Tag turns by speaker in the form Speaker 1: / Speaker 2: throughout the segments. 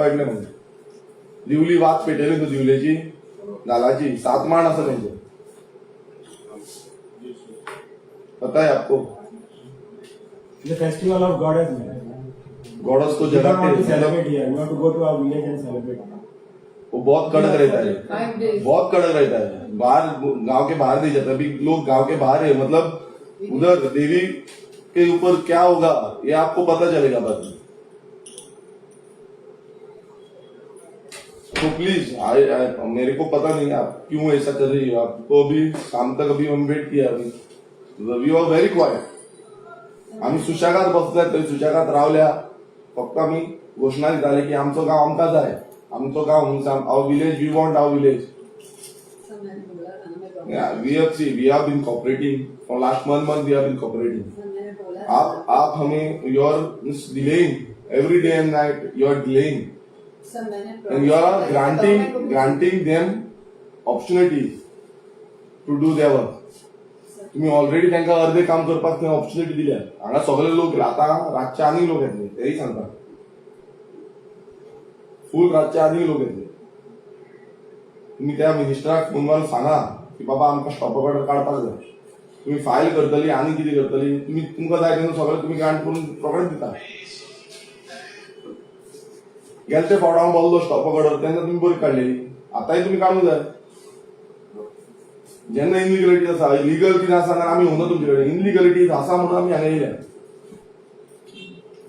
Speaker 1: कळटलें म्हणजे दिवली वात पेटयली न्हू दिवलेची नालाची सात माण आसा तेंचे. पता है आपको?
Speaker 2: The festival of goddess, man.
Speaker 1: Goddess co
Speaker 2: We don't want
Speaker 1: जलाते
Speaker 2: to
Speaker 1: मतलब
Speaker 2: celebrate here. We want to go to our village and celebrate.
Speaker 1: वो बहुत कड़क रहता है.
Speaker 3: 5 days.
Speaker 1: बहुत कड़क रहता है. बाहर, गांव के बाहर नहीं जाता. अभी लोग गांव के बाहर है, मतलब उधर देवी के ऊपर क्या होगा ये आपको पता चलेगा बाद में. तो प्लीज, I मेरे को पता नहीं आप क्यों ऐसा कर रही हो. आपको अभी शाम तक अभी हम वेट किया. अभी we are very quiet. आम्ही सुशेगाद बसल्या तरी सुशेगाद रावल्या. फक्त आमी घोशणा दिताले की आमचो गांव आमकां जाय, आमचो गांव, our village, we want our village.
Speaker 3: Sir, मैंने बोला था ना, मैं
Speaker 1: Yeah, we have, see, we have been cooperating for last one month. We have been cooperating.
Speaker 3: Sir, मैंने बोला था.
Speaker 1: आप हमें, you are delaying every day and night. You are delaying
Speaker 3: sir, मैंने
Speaker 1: and you are granting them opportunity to do their work. तुम्ही already तांकां अर्दे काम करपाक थंय ऑपॉर्च्युनिटी दिल्या. हांगा सगळे लोक आतां रातचे आनीक लोक येतले, तेय सांगता. फूल रातचे आनीक लोक येतले. तुम्ही त्या मिनिस्टराक फोन मारून सांगा की बाबा, आमकां स्टॉप ऑर्डर काडपाक जाय. तुम्ही फायल करतली आनी कितें करतली तुम्ही, तुमकां जाय तेन्ना सगळें तुम्ही ग्रांट करून रोखडेच दिता. गेले ते फावट हांव बोल्लो स्टॉप ऑर्डर, तेन्ना तुमी बरी काडलेली. आतांय तुमी काडूंक जाय. जेन्ना इनलिगलिटीज आसा, इलिगल कितें आसा जाल्यार आमी येवना तुमचे कडेन. इनलिगलिटीज आसा म्हणून आमी हांगा येयल्या.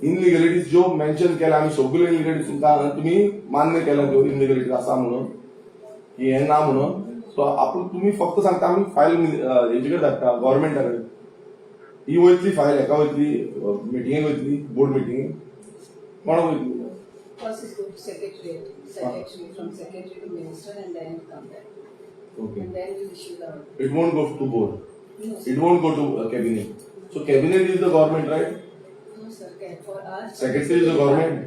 Speaker 1: इनलिगलिटीज ज्यो मेन्शन केल्या आमी, सगल्यो इनलिगलिटीज तुमकां तुमी मान्य केल्या, त्यो इनलिगलिटीज आसा म्हणून, की हें ना म्हणून. सो आपूण तुमी फक्त सांगता, आमी फायल हेजे कडेन धाडटा, गव्हर्मेंटा कडेन. ही वयतली फायल हेका वयतली, मिटिंगेक वयतली, बोर्ड मिटिंगेक कोणाक वयतली?
Speaker 3: First is go to secretariat, secretary, from secretary to minister and then come back.
Speaker 1: Okay.
Speaker 3: And then we issue the order.
Speaker 1: It won't go to board?
Speaker 3: No, sir.
Speaker 1: It won't go to cabinet. So cabinet is the government, right?
Speaker 3: No, sir. For us.
Speaker 1: Secretary is the government.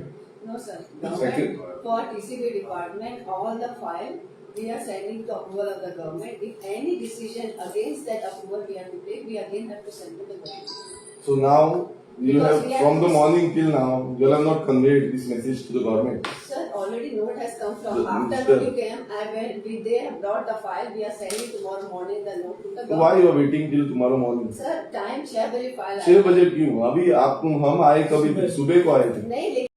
Speaker 3: No, sir. Government, for TCB department, all the file, we are sending to approval of the government. If any decision against that approval we have to take, we again have to send to the government.
Speaker 1: So now you
Speaker 3: Because
Speaker 1: have
Speaker 3: we have
Speaker 1: from the
Speaker 3: to-
Speaker 1: morning till now, you have not conveyed this message to the government.
Speaker 3: Sir, already note has come from,
Speaker 1: The
Speaker 3: after
Speaker 1: minister-
Speaker 3: you came, I went, they have brought the file, we are sending tomorrow morning the note to the
Speaker 1: So why
Speaker 3: government.
Speaker 1: you are waiting till tomorrow morning?
Speaker 3: Sir, time 6 बजे file
Speaker 1: 6 बजे क्यों? अभी आप, हम आए कभी थे? सुबह को आए थे.
Speaker 3: नहीं, लेकिन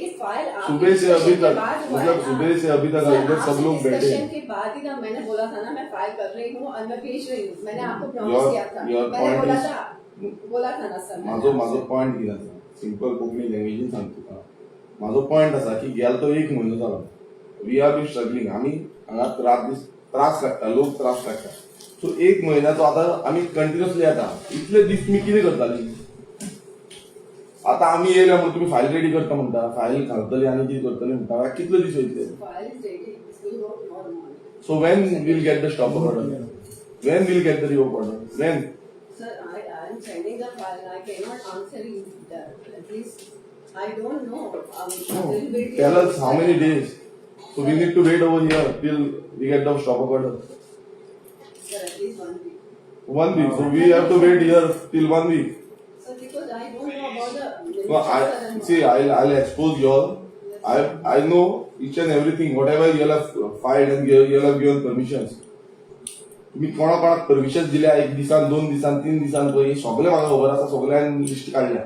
Speaker 3: फाइल
Speaker 1: सुबह से अभी तक, मतलब सुबह से अभी तक इधर सब लोग बैठे हैं.
Speaker 3: के बाद ही ना मैंने बोला था ना, मैं फाइल कर रही हूँ और मैं भेज रही हूँ. मैंने आपको प्रॉमिस किया था.
Speaker 1: Your
Speaker 3: मैंने
Speaker 1: point
Speaker 3: बोला
Speaker 1: is-
Speaker 3: था, बोला था ना सर मैंने
Speaker 1: माझो
Speaker 3: आपसे.
Speaker 1: माझो पॉयंट कितें आसा, सिंपल कोंकणी लँग्वेजीन सांगता तुका. म्हाजो पॉयंट आसा की गेलो तो एक म्हयनो जालो, we are been struggling. आमी हांगा रात दीस त्रास काडटा, लोक त्रास काडटा. सो एक म्हयन्याचो आतां आमी कंटिन्युअसली येता. इतले दीस तुमी कितें करताली? आतां आमी येयल्या म्हणून तुमी फायल रेडी करता म्हणटा, फायल घालतली आनी कितें करतली म्हणटा. कितले दीस वयतले?
Speaker 3: File is ready. It will go tomorrow morning.
Speaker 1: So when we'll get the stop order? When we'll get the revoke order? When?
Speaker 3: Sir, I am sending the file. I cannot answer you that. At least I don't know. Availability
Speaker 1: Tell
Speaker 3: of
Speaker 1: us how many days. So we need to wait over here till we get the stop order.
Speaker 3: Sir, at least one week.
Speaker 1: One week. So we have to wait here till one week.
Speaker 3: Sir, because I don't know about the
Speaker 1: No, I see. I'll expose you all. I know each and everything. Whatever you all have filed and you all have given permissions. तुम्ही कोणा कोणाक permission दिल्या, एक दिसान, 2 दिसान, 3 दिसान, पळय हे सगळें म्हाका खबर आसा. सगळ्यान लिस्ट काडल्या.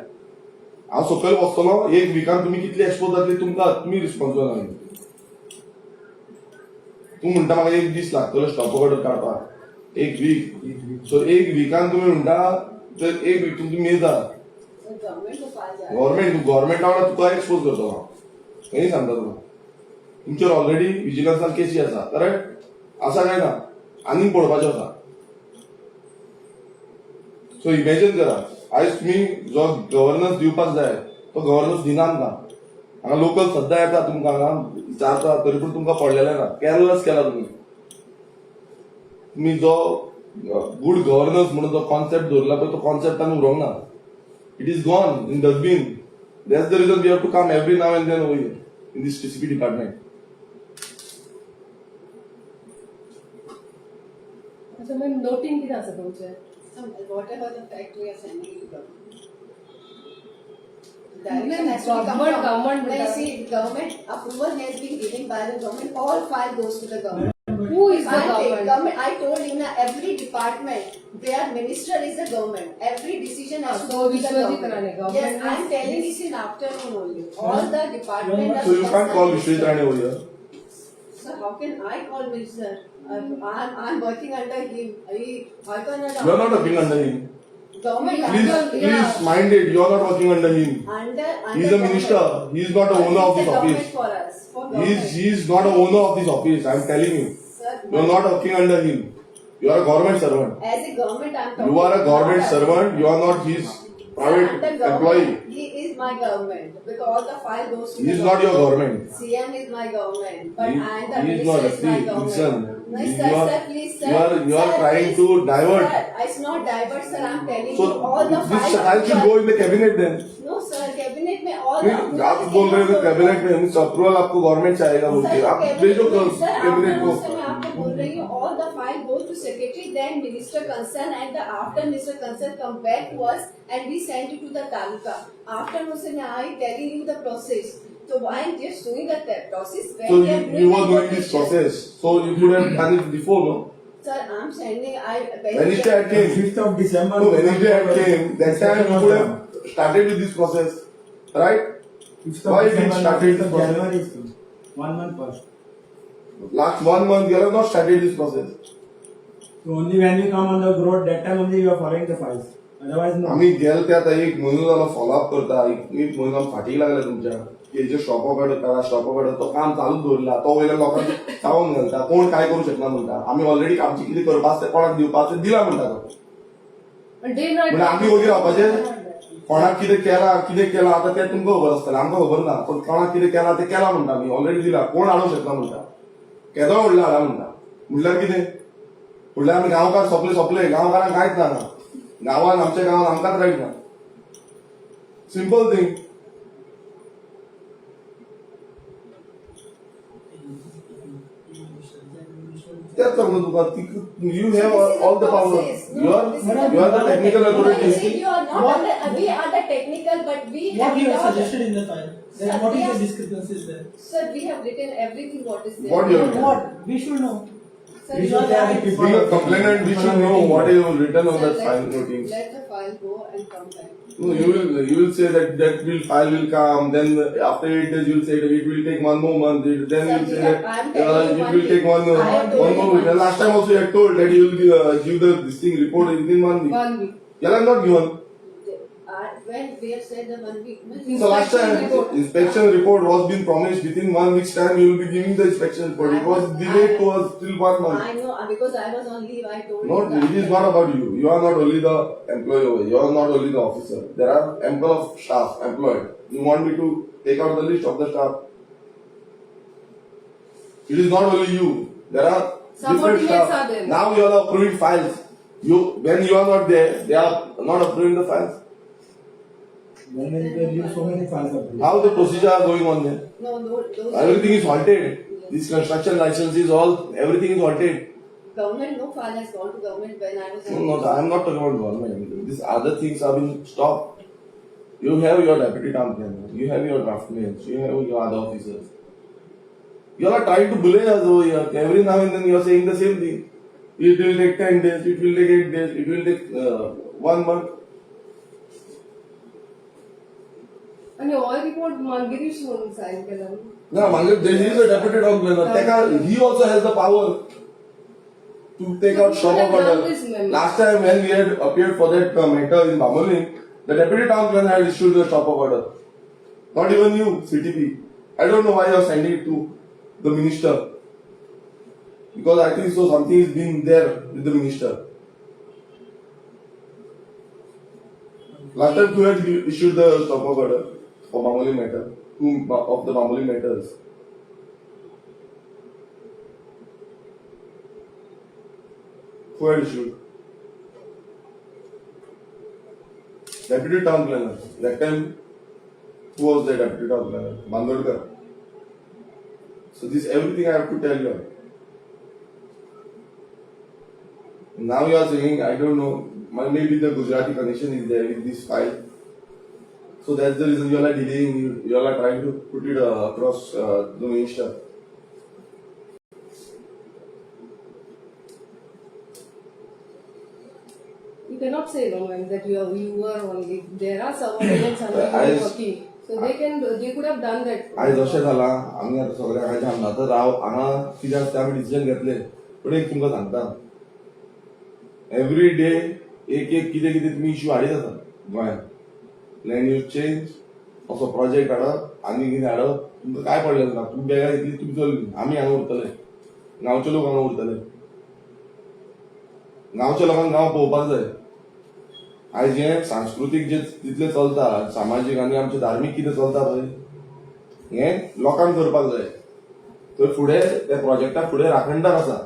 Speaker 1: हांव सकयल बसतलो. एक विकान तुमी कितले एक्सपोज जातले तुमकां, तुमी रिस्पॉन्सिबल आहा. तूं म्हणटा म्हाका एक दीस लागतलो स्टॉप ऑर्डर काडपाक, एक वीक. सो एक विकान तुमी म्हणटा तर एक वीक तुमची मेजा.
Speaker 3: सर, गव्हर्नमेंट को फायल जा रहा है.
Speaker 1: गव्हर्मेंट, गव्हर्मेंटा वांगडा तुका एक्सपोज करतलो हांव, हें सांगता तुका. तुमचेर ऑलरेडी विजिलन्सान केसी आसा, करेक्ट आसा काय ना? आनीक पळोवपाचें आसा. सो इमॅजिन करा, आयज तुमी जो गव्हर्नन्स दिवपाक जाय तो गव्हर्नन्स दिना आमकां. हांगा लोकल सद्दां येता, तुमकां हांगा विचारता, तरी पूण तुमकां पडलेलें ना. केअरलेस केला तुमी. तुमी जो गुड गव्हर्नन्स म्हणून जो कॉन्सेप्ट दवरला पळय, तो कॉन्सेप्ट आमी उरोंक ना. It is gone in dustbin. That's the reason we have to come every now and then over here in this TCP department.
Speaker 4: अच्छा मॅम, नोटींग कितें आसा तुमचें?
Speaker 3: Whatever the fact we are sending to government.
Speaker 4: Ma'am,
Speaker 3: Direction has to come
Speaker 4: government-
Speaker 3: from.
Speaker 4: government
Speaker 3: नहीं, see, If government approval has been given by the government, all file goes to the government.
Speaker 4: Who is the
Speaker 3: I take
Speaker 4: government?
Speaker 3: Government, I told you na, every department, their minister is the government. Every decision has to
Speaker 4: So
Speaker 3: go to the
Speaker 4: Vishwajit
Speaker 3: government.
Speaker 4: Rane, government
Speaker 3: Yes, I am
Speaker 4: is-
Speaker 3: telling this in afternoon only. All the department. are
Speaker 1: So you can't call Vishwajit Rane over here.
Speaker 3: Sir, how can I call minister? I'm working under him. I cannot.
Speaker 1: You are not working under him.
Speaker 3: Government.
Speaker 1: Please,
Speaker 4: Yeah.
Speaker 1: please mind it. You are not working under him.
Speaker 3: Under
Speaker 1: He is a minister. He is not a owner of
Speaker 3: He's
Speaker 1: this
Speaker 3: the government
Speaker 1: office.
Speaker 3: for us. For
Speaker 1: He
Speaker 3: government.
Speaker 1: is, he is not a owner of this office. I am telling you.
Speaker 3: Sir,
Speaker 1: You are not working under him. You are a government servant.
Speaker 3: As a government, I'm talking.
Speaker 1: You are a government
Speaker 3: not
Speaker 1: servant. You are not his private
Speaker 3: Sir, under
Speaker 1: employee.
Speaker 3: government, he is my government because all the file goes to
Speaker 1: He
Speaker 3: the
Speaker 1: is not your government.
Speaker 3: CM is my government, but
Speaker 1: He-
Speaker 3: and the
Speaker 1: he is
Speaker 3: minister
Speaker 1: not.
Speaker 3: is my
Speaker 1: See,
Speaker 3: government.
Speaker 1: listen.
Speaker 3: No,
Speaker 1: You
Speaker 3: sir,
Speaker 1: are-
Speaker 3: sir, please, sir.
Speaker 1: you are
Speaker 3: Sir,
Speaker 1: trying
Speaker 3: please.
Speaker 1: to divert.
Speaker 3: Sir, it's not divert, sir. I'm telling
Speaker 1: So
Speaker 3: you all the
Speaker 1: this
Speaker 3: file.
Speaker 1: file should go in the cabinet then.
Speaker 3: No, sir, cabinet में all the
Speaker 1: नहीं, आप बोल रहे हो cabinet में approval आपको government से आएगा बोल के आप भेजो कैबिनेट को.
Speaker 3: मैं आपको बोल रही हूँ all the file goes to secretary, then minister concern, and the after minister concern come back to us and we send it to the taluka. After also I telling you the process. So I am just doing the process. When
Speaker 1: So
Speaker 3: we are
Speaker 1: you,
Speaker 3: doing
Speaker 1: you were
Speaker 3: the
Speaker 1: doing this
Speaker 3: quotation.
Speaker 1: process. So you could have done it before, no?
Speaker 3: Sir, I'm sending. I
Speaker 1: Wednesday I came.
Speaker 2: 5th of December.
Speaker 1: No, Wednesday I came. That time you could have started with this process, right?
Speaker 2: 5th
Speaker 1: Why
Speaker 2: of
Speaker 1: you didn't
Speaker 2: December,
Speaker 1: started
Speaker 2: 5th
Speaker 1: this
Speaker 2: of
Speaker 1: process?
Speaker 2: January is come. 1 month first.
Speaker 1: Last 1 month you have not started this process.
Speaker 2: So only when you come on the road, that time only you are following the files. Otherwise no.
Speaker 1: आम्ही गेल ते आता एक म्हयनो जालो follow up करता, एक एक म्हयनो फाटीक लागले तुमच्या की शॉपा कडेन काडा, शॉपा कडेन तो काम चालूच दवरला, तो वयल्या लोकांक चावून घालता, कोण काय करूं शकना म्हणटा. आमी ऑलरेडी आमची कितें करपा आसा तें कोणाक दिवपा आसा तें दिला म्हणटा तो.
Speaker 4: Day night.
Speaker 1: म्हणजे आमी वगीर रावपाचें? कोणाक कितें केलां कितें केलां आतां तें तुमकां खबर आसतलें, आमकां खबर ना. पण कोणाक कितें केलां तें केलां म्हणटा, आमी ऑलरेडी दिला, कोण हाडूंक शकना म्हणटा. केदो व्हडलो हाडा म्हणटा, म्हणल्यार कितें? म्हणल्यार आमी गांवकार सोंपले सोंपले, गांवकारांक कांयच ना गांवान, आमच्या गांवान आमकांच रायट ना. Simple thing. तेच सांगता तुका, you have all the power, you are the technical authority.
Speaker 3: You are not under, we are the technical, but we
Speaker 5: What
Speaker 3: have
Speaker 5: you have
Speaker 3: not-
Speaker 5: suggested in the file?
Speaker 3: Sir,
Speaker 5: Then what
Speaker 3: we
Speaker 5: is the
Speaker 3: have-
Speaker 5: discrepancies there?
Speaker 3: Sir, we have written everything what is there.
Speaker 1: What you have written?
Speaker 5: What? We should know.
Speaker 3: Sir,
Speaker 2: We should have the people.
Speaker 1: Being a complainant, we should know what is written on
Speaker 3: Sir,
Speaker 1: that file noting.
Speaker 3: Let the file go and come back.
Speaker 1: No, you will say that will file will come. Then after 8 days, you will say that it will take one more month. Then
Speaker 3: Sir,
Speaker 1: you will
Speaker 3: we
Speaker 1: say
Speaker 3: have-
Speaker 1: that
Speaker 3: I'm telling you
Speaker 1: it
Speaker 3: one
Speaker 1: will take
Speaker 3: thing. I have told
Speaker 1: one
Speaker 3: you
Speaker 1: more week.
Speaker 3: one
Speaker 1: And last time also you had told that you will give the this thing report within 1 week.
Speaker 4: 1 week.
Speaker 1: You have not given.
Speaker 3: When we have said the 1 week, no,
Speaker 1: So last
Speaker 4: Inspection
Speaker 1: time
Speaker 4: report.
Speaker 1: inspection report was been promised within 1 week's time. You will be giving the inspection report. It was delayed to us till 1 month.
Speaker 3: I know because I was on leave. I told
Speaker 1: Not,
Speaker 3: you.
Speaker 1: it is not about you. You are not only the employee over. You are not only the officer. There are ample of staff employed. You want me to take out the list of the staff? It is not only you. There are different
Speaker 4: Subordinates
Speaker 1: staff.
Speaker 4: are there.
Speaker 1: Now you are approving files. You when you are not there, they are not approving the files.
Speaker 2: When will you so many files approved?
Speaker 1: How the procedure are going on there?
Speaker 3: No, no, those
Speaker 1: Everything is halted. These construction licenses, all everything is halted.
Speaker 3: Government, no file has gone to government when I was.
Speaker 1: No,
Speaker 3: on
Speaker 1: no,
Speaker 3: leave.
Speaker 1: I am not talking about government. These other things have been stopped. You have your deputy town planner, you have your draftsmen, you have your other officers. You are trying to bully us over here. Every now and then you are saying the same thing. It will take 10 days, it will take 8 days, it will take 1 month.
Speaker 4: आणि all report Girish म्हणून sign केला.
Speaker 1: No, Mangal, there is a deputy town planner. He also has the power to take
Speaker 4: So
Speaker 1: out
Speaker 4: you
Speaker 1: shop
Speaker 4: have
Speaker 1: of
Speaker 4: done
Speaker 1: order.
Speaker 4: this, ma'am.
Speaker 1: Last time when we had appeared for that matter in Bambolim, the deputy town planner had issued the stop of order. Not even you, CTP. I don't know why you are sending it to the minister. Because I think so something is being there with the minister. Last time you had issued the stop of order for Bambolim matter, two of the Bambolim matters. Who had issued? Deputy town planner. That time, who was the deputy town planner? Bandodkar. So this everything I have to tell you. Now you are saying, I don't know, maybe the Gujarati connection is there with this file. So that's the reason you are delaying, you are trying to put it across the minister.
Speaker 4: You cannot say no, ma'am, that you were only. There are subordinates under you working. So they could have done that.
Speaker 1: आयज अशें जालां, आमी आतां सगळ्या हांगा थांबला. आतां राव हांगा कितें आसता, आमी डिसिजन घेतले. पूण एक तुमकां सांगता, एवरी डे एक एक कितें कितें तुमी इश्यू हाडीत आसा गोंयांत. लँड यूज चेंज, असो प्रोजेक्ट हाडप आनी कितें हाडप, तुमकां काय पडलेलें ना. तुमी बेगां घेतली, तुमी चल्ली, आमी हांगा उरतले, गांवचे लोक हांगा उरतले. गांवच्या लोकांक गांव पळोवपाक जाय. आयज हें सांस्कृतीक जे तितलें चलता, सामाजीक आनी आमचें धार्मीक कितें चलता पळय, हें लोकांक करपाक जाय. थंय फुडें त्या प्रोजेक्टा फुडें राखणदार आसा,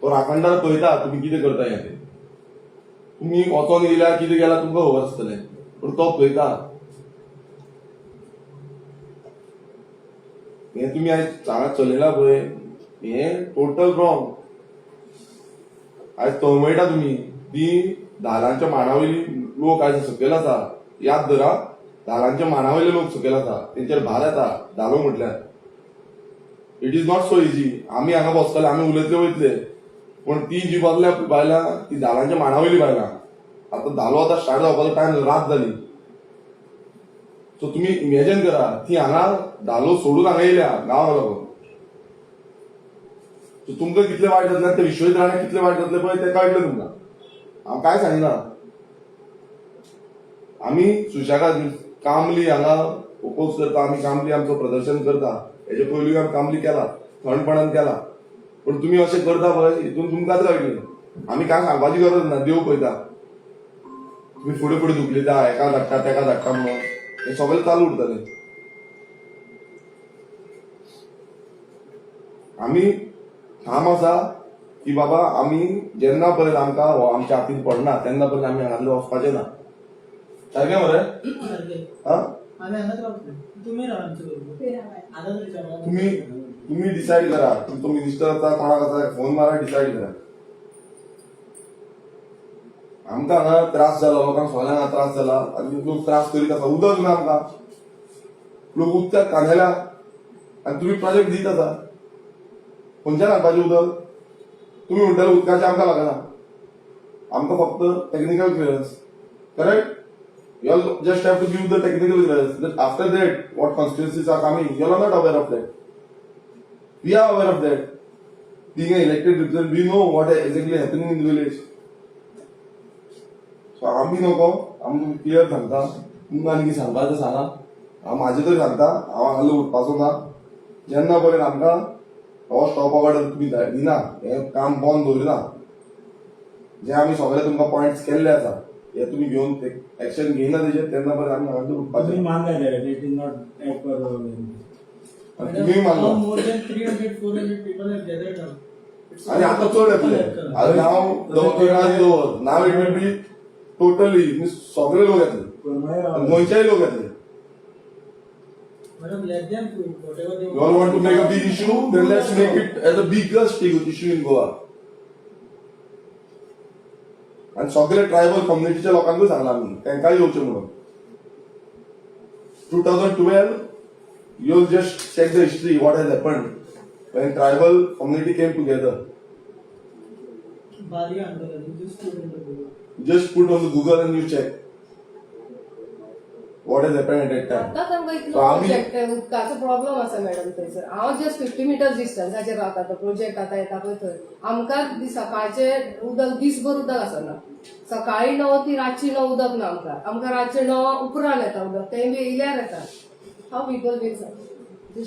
Speaker 1: तो राखणदार पळयता तुमी कितें करता हें तें. तुमी वचोन येयल्या कितें गेला तुमकां खबर आसतलें, पूण तो पळयता. हें तुमी आयज हांगा चलयला पळय, हें टोटल रॉंग. आयज तळमळटा तुमी ती धालांच्या माणावयली लोक आयज सकयल आसा. याद धरा, धालांच्या माणावयले लोक सकयल आसा, तेंचेर भार येता धालो म्हटल्यार. It is not so easy. आमी हांगा बसतले, आमी उलयतले वयतले, पूण ती जी बसल्या बायलां ती धालांच्या माणावयली बायलां. आतां धालो आतां स्टार्ट जावपाचो टायम, रात जाली. सो तुमी इमॅजन करा, ती हांगा धालो सोडून हांगा येयल्या गांवाक लागून. सो तुमकां कितले वायट जातलें, ते विश्वजीत राणे कितले वायट जातले पळय तें कळटलें तुमकां. हांव कांय सांगिना. आमी सुशेगाद कामली हांगा ओपोज करता, आमी कामली आमचो प्रदर्शन करता. हेजे पयलूय आमी कामली केला, थंडपणान केला. पूण तुमी अशें करता पळय, हितून तुमकांच कळटलें. आमी कांय सांगपाची गरज ना, देव पळयता. तुमी फुडें फुडें धुकलिता, हेका धाडटा तेका धाडटा म्हणून हें सगळें चालू उरतलें. आमी ठाम आसा की बाबा, आमी जेन्ना पर्यंत आमकां हो आमच्या हातीन पडना तेन्ना पर्यंत आमी हांगांतले वचपाचे ना. सारकें मरे?
Speaker 5: सारकें.
Speaker 1: हा.
Speaker 5: आमी हांगाच रावतले, तुमी राव आमचे बरोबर आतां तरी विचारता.
Speaker 1: तुम्ही डिसाईड करा, तुमचो मिनिस्टर आसा, कोणाक आसा, फोन मारा, डिसाईड करा. आमकां हांगा त्रास जाला, लोकांक सगळ्यांक हांगा त्रास जाला आनी लोक त्रास करीत आसा. उदक ना आमकां, लोक उदकाक कांदेला आनी तुमी प्रोजेक्ट दीत आसा. खंयच्यान हाडपाचें उदक? तुमी म्हणटाले उदकाचें आमकां लागना, आमकां फक्त technical clearance. Correct? You all just have to give the technical clearance. After that, what constituencies are coming, you are not aware of that. We are aware of that. Being an elected representative, we know what is exactly happening in the village. So आमी नको, आमकां clear सांगता. तुमकां आनी कितें सांगपाचें सांगा. हांव म्हाजें तरी सांगता, हांव हांगा उठपाचो ना जेन्ना पर्यंत आमकां हो स्टॉप ऑर्डर तुमी दिना, हें काम बंद दवरिना. जे आमी सगळे तुमकां पॉयंट्स केल्ले आसा, हे तुमी घेवन एक्शन घेयना तेजेर, तेन्ना पर्यंत आमी हांगा उठपाचे
Speaker 2: तुम्ही मानलाय, it is not as per
Speaker 1: आनी तुमी मानला.
Speaker 5: More than 300 400 people have gathered now.
Speaker 1: आणि आता चड येतले. आता नाव दवर, नाव it will be totally सगळे लोक येतले आनी गोंयचेय लोक येतले.
Speaker 5: Madam, let them prove whatever they
Speaker 1: You all want to make a big issue, then let's make it as the biggest issue in Goa. आणि सगळे ट्रायबल कम्युनिटीच्या लोकांकूय सांगला आमी, तांकांय येवचें म्हणून. 2012, you just check the history, what has happened when tribal community came together.
Speaker 5: Bari Andolan, you just put in the Google.
Speaker 1: Just put on the Google and you check what has happened at that time.
Speaker 4: आतांच आमकां इतलो
Speaker 1: So आमी-
Speaker 4: project उदकाचो problem आसा madam थंयसर. हांव just 50 metres डिस्टन्साचेर रावता. तो प्रोजेक्ट आतां येता पळय थंय आमकां सकाळचे उदक दीसभर उदक आसना. सकाळी 9 ती रातची 9 उदक ना आमकां. आमकां रातचे 9 उपरांत येता उदक, तें बी येयल्यार येता. हाव पिपल will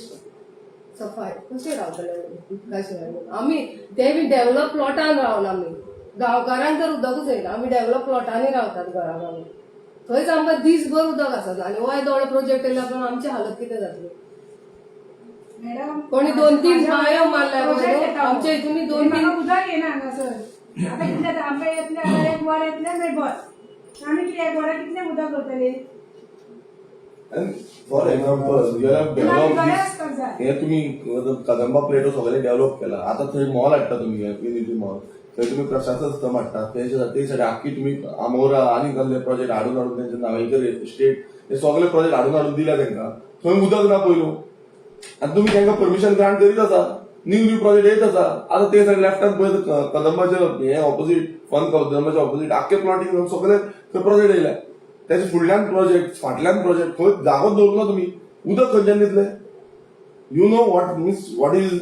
Speaker 4: सफाय? कशें रावतले उदका शिवाय आमी? ते बी डेव्हलप प्लॉटान रावना आमी. गांवकारांक तर उदकूच येयना. आमी डेव्हलप प्लॉटांनी रावतात घरां, थंयच आमकां दीसभर उदक आसना. आनी हो येदो व्हडलो प्रोजेक्ट येयला पण आमची हालत कितें जातली?
Speaker 6: मॅडम,
Speaker 4: कोणी दोन तीन बायो मारल्या
Speaker 6: प्रोजेक्ट
Speaker 4: पळय,
Speaker 6: येता.
Speaker 4: आमच्या हितून दोन तीन
Speaker 6: म्हाका उदक येना हांगासर. आतां कितलें जाता, आमकां येतलें जाल्यार एक वर येतलें, मागीर बस. आमी कितें एक वरां कितलें उदक करतलीं?
Speaker 1: And for example, you have
Speaker 6: आमी
Speaker 1: developed
Speaker 6: बरें
Speaker 1: this
Speaker 6: आसपाक जाय.
Speaker 1: हे तुम्ही कदंबा प्लेटो सगळे डेव्हलप केला, आता थंय मॉल हाडटा तुमी, युनिटी मॉल. थंय तुमी प्रशासन सिस्टम हाडटा. तेच्या साठी आख्खी तुमी आमोरा आनी कसले प्रोजेक्ट हाडून हाडून तेंच्या नावेकर इस्टेट हे सगळे प्रोजेक्ट हाडून हाडून दिल्या तांकां. थंय उदक ना पयलू आनी तुमी तांकां परमिशन ग्रांट करीत आसा. न्यू न्यू प्रोजेक्ट येत आसा. आतां ते सायड लेफ्टान पळय, कदंबाचे हे ऑपोजीट, फन कदंबाचे ऑपोजीट आख्खे प्लॉटींग सगळे थंय प्रोजेक्ट येयले. त्याच्या फुडल्यान प्रोजेक्ट, फाटल्यान प्रोजेक्ट, खंय जागोच दवरूं ना तुमी. उदक खंयच्यान दितले? You know what means, what is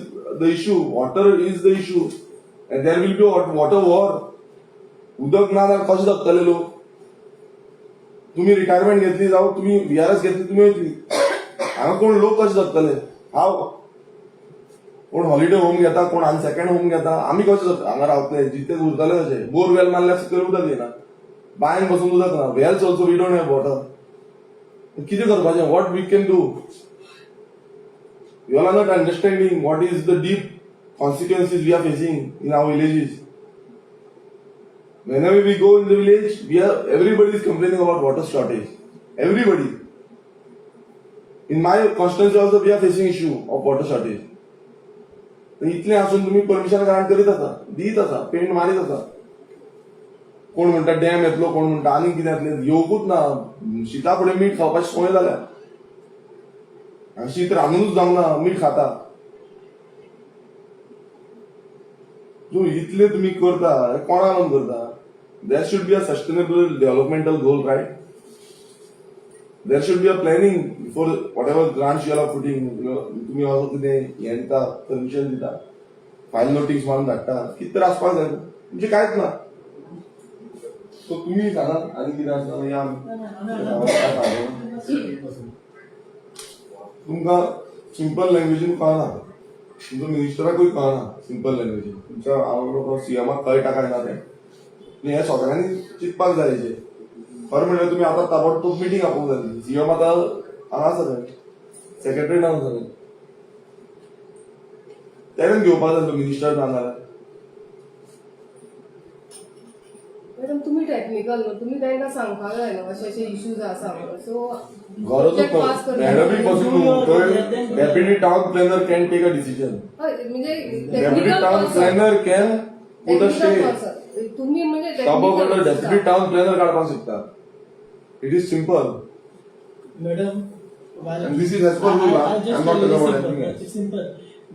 Speaker 1: the issue? Water is the issue and there will be water war. उदक ना जाल्यार कशें जगतले लोक? तुम्ही रिटायरमेंट घेतली जावं तुम्ही व्हीआरएस घेतली, तुमी वयतली. हांगा कोण लोक कशे जगतले? हांव कोण हॉलिडे होम घेता, कोण आनी सेकंड होम घेता. आमी कशे हांगा रावतले? जिते उरतले कशे? बोरवेल मारल्यार सकयल उदक येना, बांयन बसून उदक ना. Wells also we don't have water. कितें करपाचें? What we can do? You are not understanding what is the deep consequences we are facing in our villages. Whenever we go in the village, we are everybody is complaining about water shortage. Everybody. In my constituency also we are facing issue of water shortage. तर इतलें आसून तुम्ही permission grant करीत आसा, दीत आसा, paint मारीत आसा. कोण म्हणटा डॅम येतलो, कोण म्हणटा आनी कितें येतलें. येवकूच ना. शिता फुडें मीठ खावपाची संवय जाल्या आनी शीत रांदूनच जावंक ना, मीठ खाता. तूं इतले तुमी करता, हे कोणा लागून करता? There should be a sustainable developmental goal, right? There should be a planning before whatever grants you are putting. तुमी असो कितें हें दिता, परमिशन दिता, फायल नोटीस मारून धाडटा, कितें तरी आसपाक जाय. तुमचें कांयच ना. सो तुमी सांगा आनी कितें आसा, मागीर आमी तुमकां सिंपल लँग्वेजीन कळना, तुमच्या मिनिस्टराकूय कळना सिंपल लँग्वेजीन. तुमच्या हांव सीएमाक कळटा काय ना तें. आनी हें सगळ्यांनी चिंतपाक जाय हेजेर. खरें म्हणल्यार तुमी आतां ताबडतोब मिटींग आपोवंक जाय. सीएम आतां हांगा आसा, थंय सेक्रेटरी ना थंय, तेणें घेवपाक जाय मिनिस्टर ना जाल्यार.
Speaker 4: मॅडम, तुम्ही टेक्निकल न्हू, तुम्ही तांकां सांगपाक जाय न्हू अशे अशे इश्यूज आसा म्हणून. सो
Speaker 1: गरजच मॅडमी पासून न्हू, थंय deputy town planner can take a decision.
Speaker 4: हय, म्हणजे
Speaker 1: deputy
Speaker 4: technical
Speaker 1: town
Speaker 4: person
Speaker 1: planner can put a stay.
Speaker 4: Technical person तुम्ही, म्हणजे
Speaker 1: stop
Speaker 4: technical
Speaker 1: deputy town planner काडपाक शकता. It is simple.
Speaker 5: Madam, while
Speaker 1: And this is as per rule,
Speaker 5: I just
Speaker 1: I'm not
Speaker 5: tell you
Speaker 1: talking about
Speaker 5: simple,
Speaker 1: anything else.
Speaker 5: It's simple.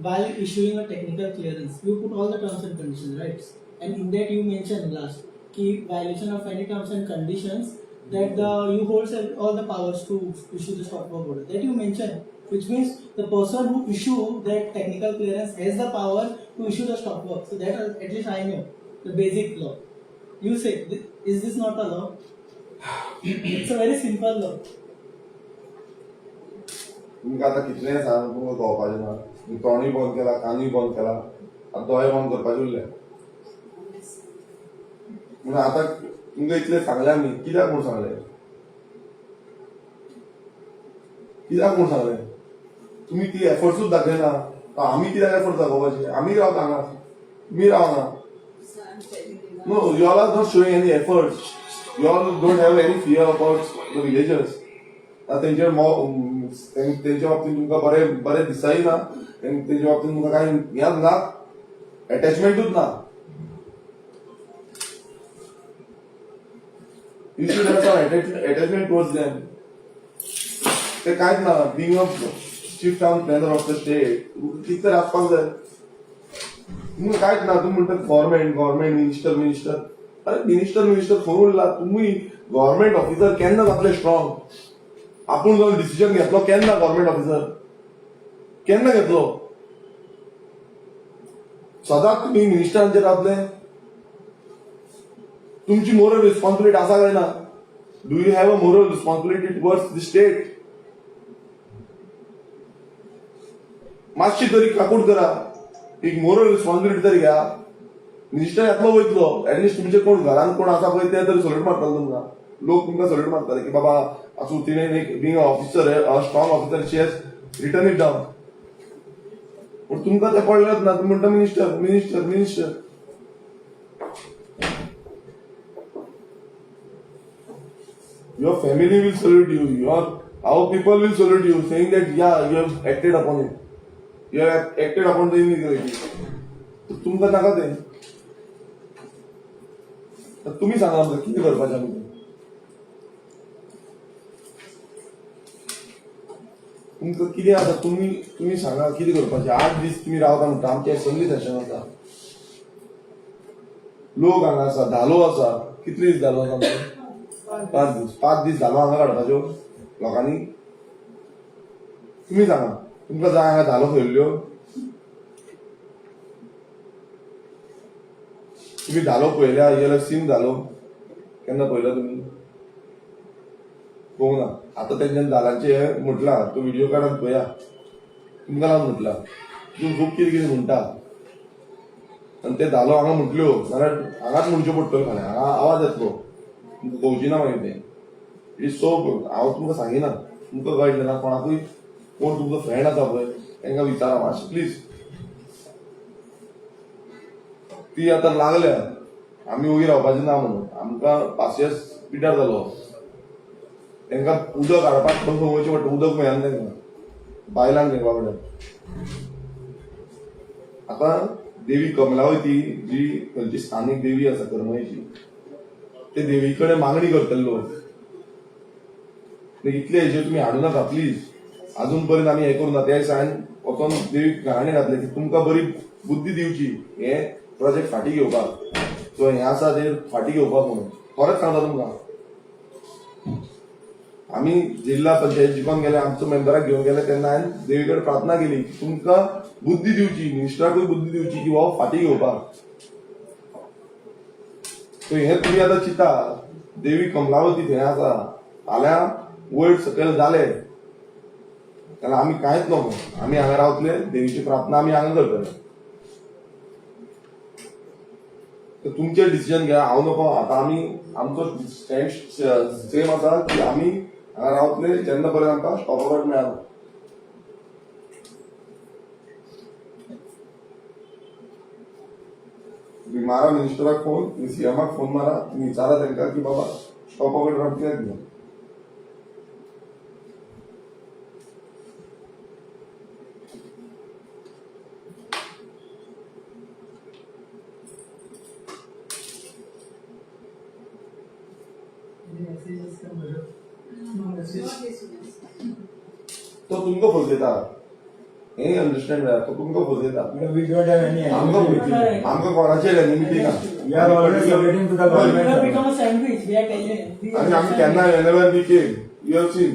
Speaker 5: While issuing a technical clearance, you put all the terms and conditions, right? And in that you mention last key violation of any terms and conditions that the you holds all the powers to issue the stop work order. That you mention, which means the person who issue that technical clearance has the power to issue the stop work. So that at least I know the basic law. You say, is this not a law? It's a very simple law.
Speaker 1: तुमकां आतां कितलेंय सांग, तुमकां कळपाचें ना. तुमी तोंडूय बंद केला, कानूय बंद केला, आतां दोळे बंद करपाचे उरले. म्हणून आतां तुमकां इतलें सांगलें आमी कित्याक म्हूण सांगलें? कित्याक म्हूण सांगलें? तुमी ती एफर्ट्सूच दाखयना. आमी कित्याक एफर्ट दाखोवपाचे? आमी रावता हांगा, तुमी रावना. No, you all are not showing any efforts. You all don't have any fear about the villagers. आतां तेंचेर तेंच्या बाबतींत तुमकां बरें बरें दिसाय ना, तेंच्या बाबतींत तुमकां कांय हेंच ना, अटॅचमेंटूच ना. You should have some attachment towards them. ते कांयच ना. Being a chief town planner of the state, कितें तरी आसपाक जाय. तुमकां कांयच ना. तुमी म्हणटात गव्हर्मेंट गव्हर्मेंट, मिनिस्टर मिनिस्टर. अरे, मिनिस्टर मिनिस्टर खंय उरला? तुमी गव्हर्मेंट ऑफिसर केन्ना जातले स्ट्रॉंग? आपूण जावन डिसिजन घेतलो केन्ना? गव्हर्मेंट ऑफिसर केन्ना घेतलो? सदांच तुमी मिनिस्टरांचेर रावतले? तुमची मोरल रिस्पॉन्सिबिलिटी आसा काय ना? Do you have a moral responsibility towards the state? मातशी तरी काकूट करा, एक मोरल रिस्पॉन्सिबिलिटी तरी घ्या. मिनिस्टर येतलो वयतलो, एटलिस्ट तुमचे कोण घरान कोण आसा पळय ते तरी सल्यूट मारतले तुमकां. लोक तुमकां सल्यूट मारतले की बाबा आसूं, तिणें एक being officer, strong officer, she has written it down. पूण तुमकां तें पडलेंच ना. तुमी म्हणटा minister minister minister. Your family will salute you, our people will salute you, saying that yeah, you have acted upon it. You have acted upon the inequality. तर तुमकां नाका तें. तर तुमी सांगा आमकां कितें करपाचें आमी तें. तुमकां कितें आसा तुमी तुमी सांगा कितें करपाचें. 8 दीस तुमी रावता म्हणटा, आमचें एसेंब्ली सेशन आसा, लोक हांगा आसा, धालो आसा. कितले दीस धालो आसा आमचो? 5 दीस. 5 दीस धालो हांगा काडपाच्यो लोकांनी? तुमी सांगा, तुमकां जाय हांगा धालो खेळिल्ल्यो? तुमी धालो पळयल्या? You seen धालो केन्ना पळयला तुमी? पळोवंक ना. आतां तेंच्यान धालांचे हे म्हटलां, तो व्हिडिओ काडून पळया. तुमकां लागून म्हटलां, तितून खूब कितें कितें म्हणटा आनी ते धालो हांगा म्हटल्यो जाल्यार हांगाच म्हणच्यो पडटल्यो. फाल्यां हांगा आवाज येतलो, तुमकां कळची ना मागीर तें. It is so, हांव तुमकां सांगिना, तुमकां कळटलें ना. कोणाकूय, कोण तुमचो फ्रेंड आसा पळय, तांकां विचारा मातशें प्लीज. ती आतां लागल्या, आमी ओगी रावपाचें ना म्हणून. आमकां पासियेंस पिड्ड्यार जालो. तांकां उदक हाडपाक खंय खंय वयचें पडटा, उदक मेळना तांकां, बायलांक तांकां बाबड्यांक. आतां देवी कमलावती जी थंयची स्थानीक देवी आसा करमळीची, ते देवी कडेन मागणी करतले लोक. इतले हेजेर तुमी हाडू नाका प्लीज. अजून पर्यंत आमी हें करूं ना. त्या दिसा हांवें वचोन देवीक गाराणें घातलें की तुमकां बरी बुद्धी दिवची हे प्रोजेक्ट फाटीं घेवपाक. सो हें आसा ते फाटीं घेवपाक म्हणून परत सांगता तुमकां. आमी जिल्हा पंचायत जिखोन गेले, आमचो मेंबराक घेवन गेले, तेन्ना हांवें देवी कडेन प्रार्थना केली की तुमकां बुद्धी दिवची, मिनिस्टराकूय बुद्धी दिवची की हो फाटीं घेवपाक. सो हें तुमी आतां चिंता. देवी कमलावती थंय आसा, फाल्यां वयर सकयल जाले जाल्यार आमी कांयच नको. आमी हांगा रावतले, देवीची प्रार्थना आमी हांगा करतले. तर तुमचें डिसिजन घ्या, हांव नको. आतां आमी आमचो स्टँड सेम आसा की आमी हांगा रावतले जेन्ना पर्यंत आमकां स्टॉप ऑर्डर मेळना. तुम्ही मारा मिनिस्टराक फोन, तुम्ही सीएमाक फोन मारा, तुम्ही विचारा तांकां की बाबा, स्टॉप ऑर्डर आमकां कित्याक दिना?
Speaker 5: Any messages come, madam? No message.
Speaker 3: Not this.
Speaker 1: तो तुमकां फसयता हें अंडरस्टँड जाय. तो तुमकां फसयता.
Speaker 2: Madam, we don't have any
Speaker 1: आमकां
Speaker 2: enmity.
Speaker 1: आमकां कोणाचेर एनिमिटी ना.
Speaker 2: We are always submitting to the
Speaker 5: We have
Speaker 2: government.
Speaker 5: become a sandwich. We are telling. We
Speaker 1: आणि आम्ही केन्ना, whenever we came, you have seen,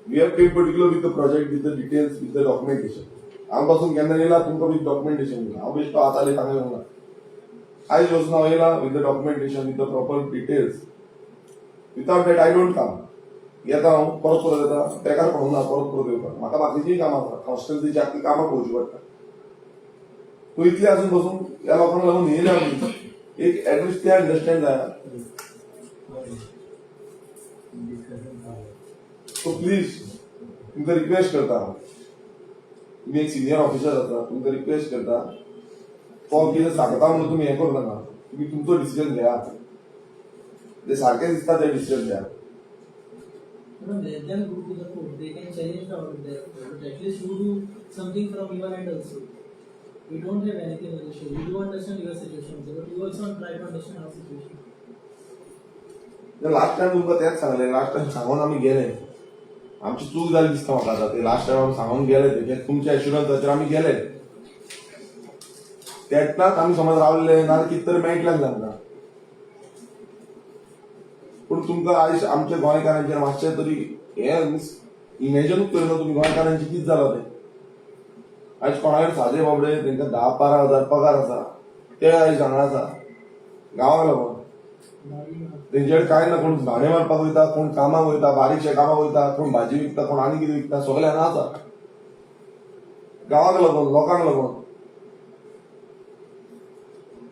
Speaker 1: we have came particular with the project, with the details, with the documentation. हांव पासून केन्ना येयला तुमकां with documentation दिला. हांव बेश्टो आतां आतां सांगूंक ना. आयज वचून हांव येयला with the documentation, with the proper details. Without that I don't come. येता हांव, परत परत येता, बेकार पडूंक ना परत परत येवपाक. म्हाका बाकीचीय कामां आसा, कॉन्स्टिट्युन्सीची आख्खी कामां पळोवची पडटा. तूं इतले आसून बसून ह्या लोकांक लागून येयले आमी. एक एटलिस्ट ते अंडरस्टँड जाय. सो प्लीज, तुमकां रिक्वेस्ट करता हांव. तुमी एक सिनियर ऑफिसर आसा, तुमकां रिक्वेस्ट करता. तो कितें सांगता म्हणून तुमी हें करूं नाका. तुमी तुमचो डिसिजन घेया, जे सारकें दिसता तें डिसिजन घेया.
Speaker 5: Madam, let them go to the court. They can challenge the order there. But at least you do something from your end also. We don't have anything on the show. We do understand your situation also, but you also try to understand our situation.
Speaker 1: Last time तुमकां तेंच सांगलें. Last time सांगून आमी गेले. आमची चूक जाली दिसता म्हाका आतां. ते लास्ट टायम आमी सांगून गेले ते तुमच्या एश्युरन्साचेर आमी गेले. तेन्नाच आमी समज रावले नाजाल्यार कितें तरी मेळटलें आमकां. पूण तुमकां आयज आमच्या गोंयकारांचेर मातशें तरी हें इमेजनूच करिना तुमी, गोंयकारांचें कितें जालां तें. आयज कोणाकडेन सादे बाबडे, तांकां 10-12 हजार पगार आसा, ते आयज हांगा आसा गांवाक लागून. तेंचे कडेन कांय ना. कोण भाणे मारपाक वयता, कोण कामाक वयता, बारीकशे कामाक वयता, कोण भाजी विकता, कोण आनी कितें विकता. सगळे हांगा आसा गांवाक लागून, लोकांक लागून.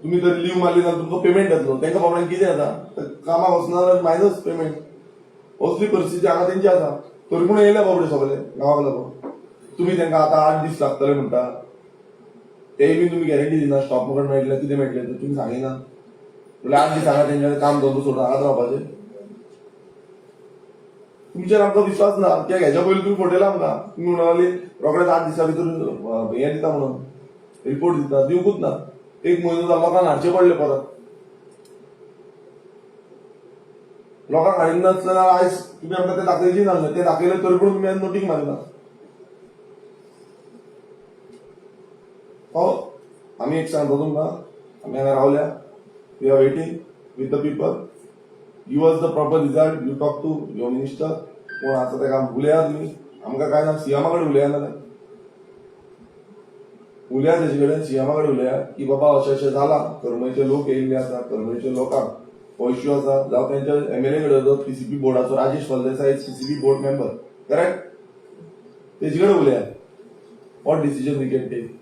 Speaker 1: तुमी जर लीव मारली जाल्यार तुमकां पेमेंट येतलो. तांकां बाबड्यांक कितें येता? ते कामाक वचना जाल्यार मायनस पेमेंट. असली परिस्थिती हांगा तेंची आसा. तरी पूण येयले बाबडे सगळे गांवाक लागून. तुमी तांकां आतां 8 दीस लागतले म्हणटा, तेय बी तुमी गॅरंटी दिना. स्टॉप मुखार मेळटलें, कितें मेळटलें तें तुमी सांगिना. म्हणल्यार 8 दीस हांगा तेंच्यानी काम धंदो सोडून हांगाच रावपाचें? तुमचेर आमकां विश्वास ना. कित्याक हेच्या पयलीं तुमी फटयला आमकां. तुमी म्हणली रोखडेच 8 दिसां भितर हें दिता म्हणून, रिपोर्ट दिता, दिवंकूच ना. एक म्हयनो जालो, लोकांक हाडचे पडले परत. लोकांक हाडून नासलें जाल्यार आयज तुमी आमकां ते दाखयचे नासले, ते दाखयले तरी पूण तुमी नोटींग मारिना. हो आमी एक सांगता तुमकां, आमी हांगा रावल्या, we are waiting with the people. Give us the proper result. You talk to your minister, कोण आसा ताका उलया तुमी. आमकां काय ना, सीएमा कडेन उलया ना, उलया तेजे कडेन, सीएमा कडेन उलया की बाबा अशें अशें जालां, करमळचे लोक येयल्ले आसा, करमळचे लोकांक हो इश्यू आसा. जावं तेंच्या एमएलए कडेन वचत, PCP बोर्डाचो Rajesh Phaldesai is PCB board member, correct? तेजे कडेन उलया, what decision we can take.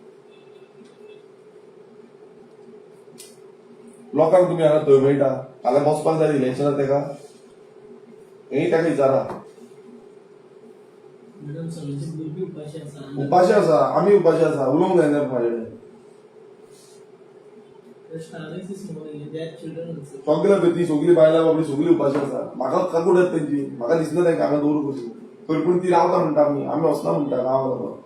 Speaker 1: लोकांक तुमी हांगा थंय मेळटा, फाल्यां बसपाक जाय इलेक्शनाक तेका, हेंय ताका विचारा.
Speaker 5: मॅडम, सगळ्यांचे भुरगीं उपाशी आसा.
Speaker 1: उपाशी आसा, आमी उपाशी आसा, उलोवंक जायना म्हाजे कडेन.
Speaker 5: The starving is more, their children also.
Speaker 1: सगळे ती सगळी बायलां बाबडी सगळी उपाशी आसा. म्हाका काकूट येता तेंची, म्हाका दिसना तांकां हांगा दवरूं कशी, तरी पूण ती रावता म्हणटा, आमी आमी वचना म्हणटा गांवां वचपाक.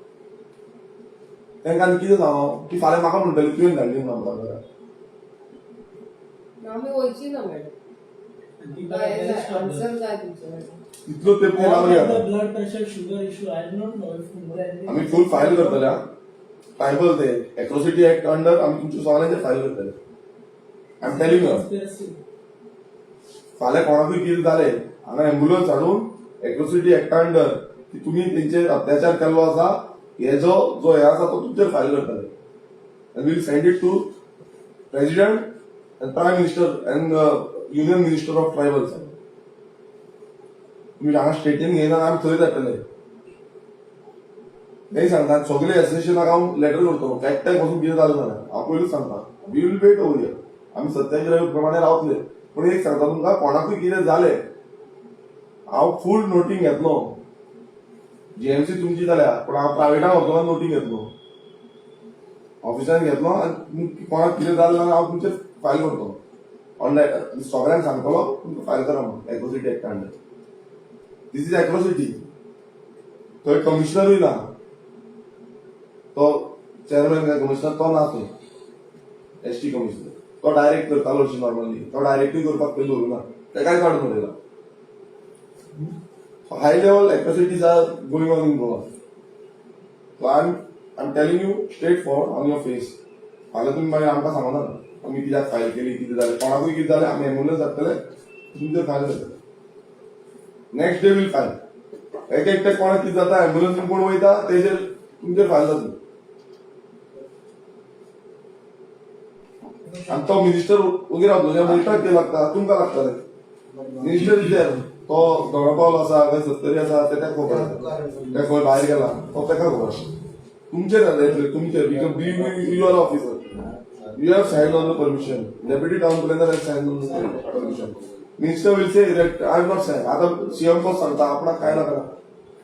Speaker 1: तांकां आनी कितें सांगो की फाल्यां म्हाका म्हणटली तुवें धाडली म्हणून आमकां घरा.
Speaker 4: आमी वयची ना madam.
Speaker 5: And people are very stubborn.
Speaker 4: Answer जाय तुमचे मॅडम.
Speaker 1: इतलो तेंप
Speaker 5: All
Speaker 1: रावली
Speaker 5: have the
Speaker 1: आतां.
Speaker 5: blood pressure, sugar issue. I do not know if more anything.
Speaker 1: आमी फूल फायल करतले हा, ट्रायबल ते एट्रोसिटी एक्ट अंडर आमी तुमच्या सगळ्यांचे फायल करतले. I am telling you.
Speaker 5: Conspiracy.
Speaker 1: फाल्यां कोणाकूय कितें जालें हांगा एम्बुलन्स हाडून एट्रोसिटी एक्टा अंडर की तुमी तेंचेर अत्याचार केल्लो आसा, हेजो जो हे आसा तो तुमचेर फायल करतले and we'll send it to president and prime minister and union minister of tribals. तुमी हांगा स्टेटीन घेयना, आमी थंय धाडटले. नाही सांगता, सगळे एसोसिएशनाक हांव लेटर करतलो, एकट्याक वचून कितें जालें जाल्यार हांव पयलींच सांगता, we will wait over here. आमी सत्याग्रह प्रमाणे रावतले, पूण एक सांगता तुमकां, कोणाकूय कितें जालें हांव फूल नोटींग घेतलो. जीएमसी तुमची जाल्या, पूण हांव प्रायवेटाक व्हरतलो, नोटींग घेतलो, ऑफिसान घेतलो आनी कोणाक कितें जालें जाल्यार हांव तुमचेर फायल करतलो ऑनलायन. सगळ्यांक सांगतलो तुमकां फायल करा म्हणून atrocity act under. This is atrocity. थंय कमिशनरूय ना, तो चेअरमॅन काय कमिशनर तो ना थंय, एसटी कमिशनर तो डायरेक्ट करतालो अशें नॉर्मली, तो डायरेक्टूय करपाक थंय दवरूना, तेकाय काडून उडयला. High level atrocities are going on in Goa. So I am telling you straight forward on your face. फाल्यां तुमी मागीर आमकां सांगना आमी कित्याक फायल केली, कितें जालें. कोणाकूय कितें जालें आमी एम्बुलन्स धाडटले, तुमचेर फायल जातले. Next day we'll file. एक एकटे कोणाक कितें जाता, एम्बुलन्सीन कोण वयता तेजेर तुमचेर फायल जातली. आनी तो मिनिस्टर वगैरे रावतलो, ज्या मिनिस्टराक कितें लागता, तुमकां लागतलें. मिनिस्टर is there, तो दोणापावल आसा काय सत्तरी आसा ते ताका खबर आसा, काय खंय भायर गेला तो ताका खबर आसा. तुमचेर जाता तुमचेर, because you are officer, you have sign on the permission, deputy town planner have sign on the permission. Minister will say that I have not sign. आतां सीएम कसो सांगता आपणाक काय नाका,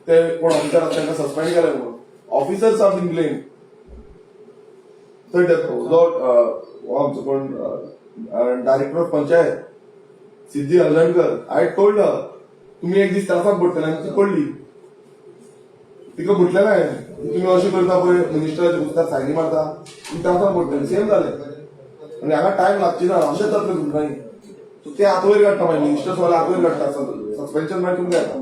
Speaker 1: ते कोण ऑफिसर आसा तांकां सस्पेंड केले म्हणून. Officers are been blame. थंय जो हो आमचो कोण director of panchayat Siddhi Haldankar, I told तुमी एक दीस त्रासाक पडटले, आनी ती पडली. तिका म्हटलें ना हांवें की तुमी अशें करता पळय, मिनिस्टराच्या पुस्तकात सायनी मारता, तुमी त्रासाक पडटले. सेम जालें आनी हांगा टायम लागची ना, अशेंच जातलें तुमकां. सो ते हात वयर काडटा मागीर, मिनिस्टर सगळे हात वयर काडटा, सस्पेन्शन मागीर तुमकां येता.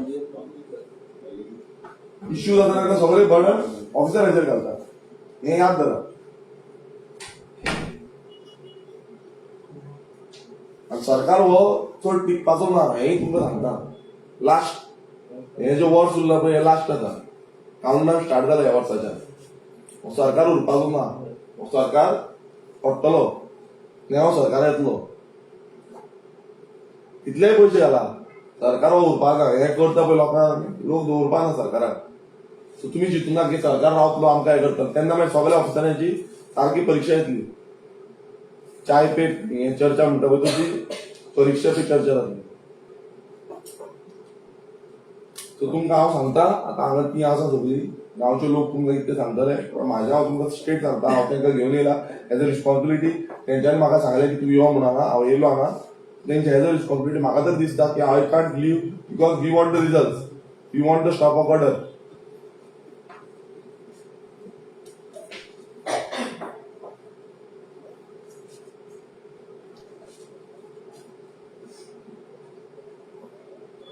Speaker 1: इश्यू जाता तेन्ना सगळे बर्डन ऑफिसराचेर घालता, हें याद धरा. आनी सरकार हो चड टिकपाचो ना, हेंय तुमकां सांगता. लास्ट हें जें वर्स उरलां पळय, हें लास्ट आसा. काउंटडावन स्टार्ट जाला ह्या वर्साच्यान. हो सरकार उरपाचो ना, हो सरकार पडटलो, नवो सरकार येतलो. कितलेय पयशे घाला, सरकार हो उरपाक ना. हें करता पळय लोकांक, लोक दवरपा ना सरकाराक. सो तुमी चिंतूं नाका की सरकार रावतलो आमकां हें करतलो. तेन्ना मागीर सगळ्या ऑफिसरांची सारकी परिक्षा येतली. चाय पे हें चर्चा म्हणटा पळय, तशी परिक्षा पे चर्चा जातली. सो तुमकां हांव सांगता, आतां हांगा ती आसा सगळी गांवचे लोक तुमकां कितें सांगतले, पूण म्हाजें हांव तुमकां स्ट्रेट सांगता. हांव तांकां घेवन येयला एज अ रिस्पॉन्सिबिलिटी. तेंच्यांनी म्हाका सांगलें की तूं यो म्हणून हांगा, हांव येयलो हांगा. तेंचे एज अ रिस्पॉन्सिबिलिटी म्हाका तर दिसता की I can't leave because we want the result, we want the stop of order.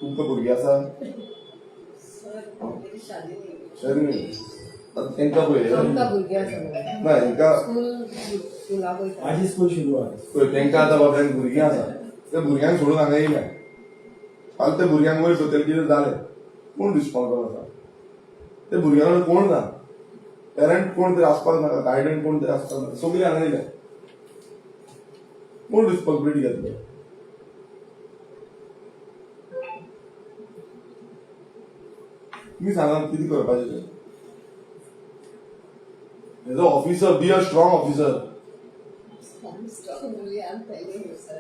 Speaker 1: तुमकां भुरगीं आसा?
Speaker 3: सर, मेरी शादी नहीं हुई.
Speaker 1: शरी न्ही. आतां तेंकां पळय.
Speaker 4: आमकां भुरगीं आसा मॅडम.
Speaker 1: ना, हेंकां
Speaker 4: स्कूल स्कुलाक वयता.
Speaker 2: माझी स्कूल सुरू आहे.
Speaker 1: पळय, तेंकां आतां बाबड्यांक भुरगीं आसा, त्या भुरग्यांक सोडून हांगा येयल्या. फाल्यां त्या भुरग्यांक वयर सोतेल कितें जालें, कोण रिस्पॉन्सिबल आसा? ते भुरग्यां कडेन कोण ना, पेरंट कोण तरी आसपाक नाका, गायडन कोण तरी आसपाक नाका? सगळीं हांगा येयल्या, कोण रिस्पॉन्सिबिलिटी घेतले? तुमी सांगा कितें करपाचें तें. As a officer, be a strong officer.
Speaker 3: I'm strong only, I'm telling you, sir.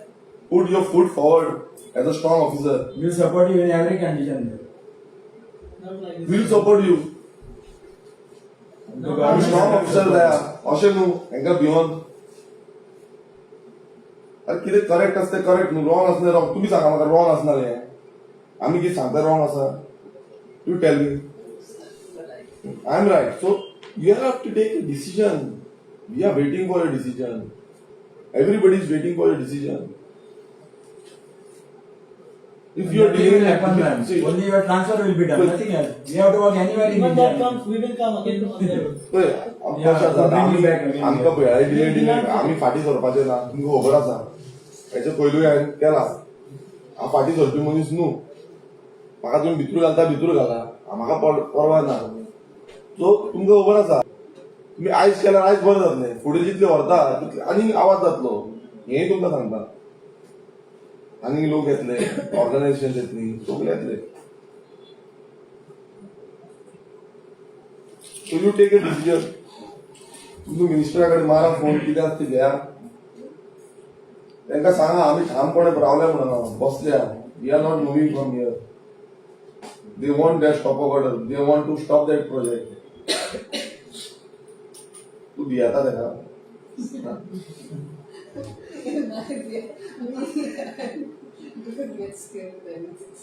Speaker 1: Put your foot forward as a strong officer.
Speaker 2: Will support you in every condition.
Speaker 5: Not like this.
Speaker 1: Will support you.
Speaker 2: The
Speaker 1: आमी strong officer जाया, अशें न्हू हेंकां भिवन. अरे, कितें correct आसता तें correct न्हू, रॉंग आसलें रॉंग. तुमी सांगा म्हाका, रॉंग आसना हें? आमी कितें सांगता रॉंग आसा? You tell me.
Speaker 3: Sir, right.
Speaker 1: I am right. So you have to take a decision. We are waiting for a decision. Everybody is waiting for a decision. If you are
Speaker 2: Nothing will happen, ma'am.
Speaker 1: Dealing
Speaker 2: Only your transfer will be done, nothing else. We have to work anywhere in
Speaker 5: Even
Speaker 2: India.
Speaker 5: that comes, we will come again on the road.
Speaker 1: पळय,
Speaker 2: Yeah,
Speaker 1: कशें आसा
Speaker 2: to bring you back
Speaker 1: आमी
Speaker 2: again.
Speaker 1: आमकां पळय, delay delay, आमी फाटीं सरपाचें ना. तुमकां खबर आसा, हेचे पयलूय हांवें केला. हांव फाटीं सरपी मनीस न्हू. म्हाका तुमी भितूर घालता, भितूर घाला, म्हाका परवा ना. सो तुमकां खबर आसा, तुमी आयज केल्यार आयज बरें जातलें. फुडें जितले व्हरता तितले आनीक आवाज जातलो, हेंय तुमकां सांगता. आनीक लोक येतले, ऑर्गनायझेशन येतली, सगळे येतले. So you take a decision. तुमकां मिनिस्टरा कडेन मारा फोन, कितें आसा ते घेया. तांकां सांगा, आमी ठामपणे रावल्या म्हणून बसल्या. We are not moving from here. They want that stop order. They want to stop that project. तूं भियेता तेका?
Speaker 3: Don't get scared of anything.